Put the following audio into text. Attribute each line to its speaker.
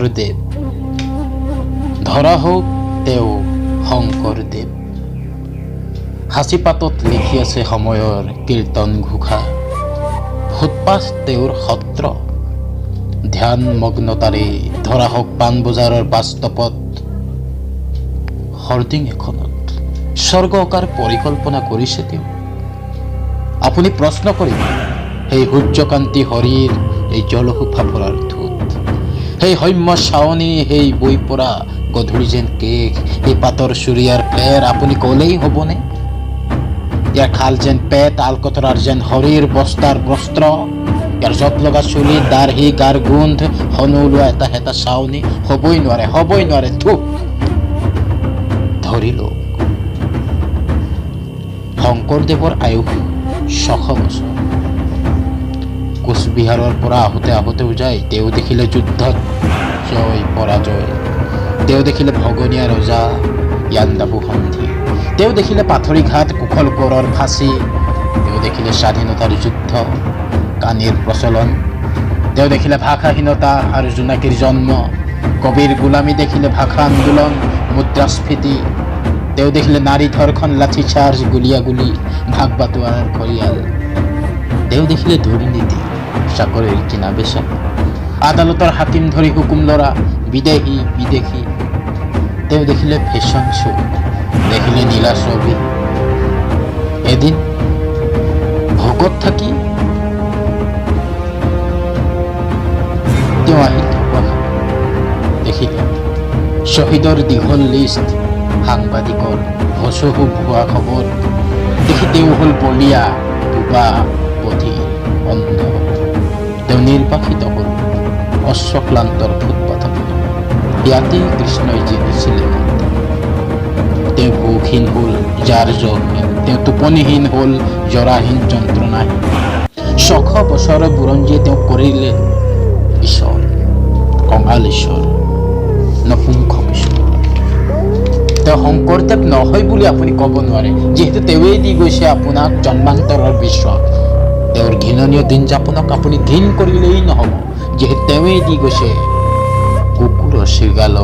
Speaker 1: শংকৰদেৱ। ধৰা হওক তেওঁ শংকৰদেৱ। সাঁচিপাতত লিখি আছে সময়ৰ কীৰ্তন ঘোষা। ফুটপাথ তেওঁৰ সত্ৰ। ধ্যান মগ্নতাৰে ধৰা হওক পাণবজাৰৰ বাস্তৱত হৰ্ডিং এখনত স্বৰ্গ অঁকাৰ পৰিকল্পনা কৰিছে তেওঁ। আপুনি প্ৰশ্ন কৰিব, সেই সূৰ্যকান্তি শৰীৰ, এই জলহু ফাফৰাৰ ঠোঁট, সেই সৌম্য চাৱনি, সেই বৈ পৰা গধূলি যেন কেশ, সেই পাটৰ চুৰিয়াৰ ফেৰ, আপুনি ক'লেই হ'বনে? ইয়াৰ খাল যেন পেট, আলকতৰাৰ যেন শৰীৰ, বস্তাৰ বস্ত্ৰ, ইয়াৰ জঁট লগা চুলি, দাঢ়ি, গাৰ গোন্ধ, হনু ওলোৱা এটা হেতা চাৱনি, হ'বই নোৱাৰে, হ'বই নোৱাৰে। থু, ধৰি লওক শংকৰদেৱৰ আয়ুস 600 বছৰ। কোচবিহাৰৰ পৰা আহোঁতে আহোঁতে উজাই তেওঁ দেখিলে যুদ্ধত জয় পৰাজয়, তেওঁ দেখিলে ভগনীয়া ৰজা, ইয়াণ্ডাবু সন্ধি, তেওঁ দেখিলে পাথৰিঘাট, কুশল কোঁৱৰৰ ফাঁচি, তেওঁ দেখিলে স্বাধীনতাৰ যুদ্ধ, কানিৰ প্ৰচলন, তেওঁ দেখিলে ভাষাহীনতা আৰু জোনাকীৰ জন্ম, কবিৰ গোলামী দেখিলে, ভাষা আন্দোলন, মুদ্ৰাস্ফীতি, তেওঁ দেখিলে নাৰী ধৰ্ষণ, লাঠি চাৰ্জ, গুলীয়াগুলি, ভাগ বাটোৱাৰাৰ খৰিয়াল, তেওঁ দেখিলে দুৰ্নীতি, চাকৰিৰ কিনা বেচা, আদালতৰ হাকিম ধৰি হুকুম লৰা, বিদেশী বিদেশী, তেওঁ দেখিলে ফেশ্বন শ্ব', দেখিলে নীলা ছবি। এদিন ভোকত থাকি তেওঁ আহিল ঢকুৱাখানা। দেখিলে শ্বহীদৰ দীঘল লিষ্ট, সাংবাদিকৰ ভচহু ভুৱা খবৰ। দেখি তেওঁ হ'ল বলীয়া, বোবা, বধিৰ, অন্ধ। তেওঁ নিৰ্বাসিত হ'ল অশ্বক্লান্তৰ ফুটপাথত। ইয়াতেই কৃষ্ণই জিনিছিলে মন। তেওঁ ভোকহীন হ'ল, জাৰজহীন, তেওঁ টোপনিহীন হ'ল, জৰাহীন, যন্ত্ৰণাহীন। 600 বছৰৰ বুৰঞ্জীয়ে তেওঁক কৰিলে ঈশ্বৰ, কঙাল ঈশ্বৰ, নপুংসক ঈশ্বৰ। তেওঁ শংকৰদেৱ নহয় বুলি আপুনি ক'ব নোৱাৰে, যিহেতু তেওঁৱেই দি গৈছে আপোনাক জন্মান্তৰৰ বিশ্বাস। তেওঁৰ ঘৃণনীয় দিন যাপনক আপুনি ঘৃণ কৰিলেই নহ'ব, যিহেতু তেওঁৱেই দি গৈছে কুকুৰ শৃগাল।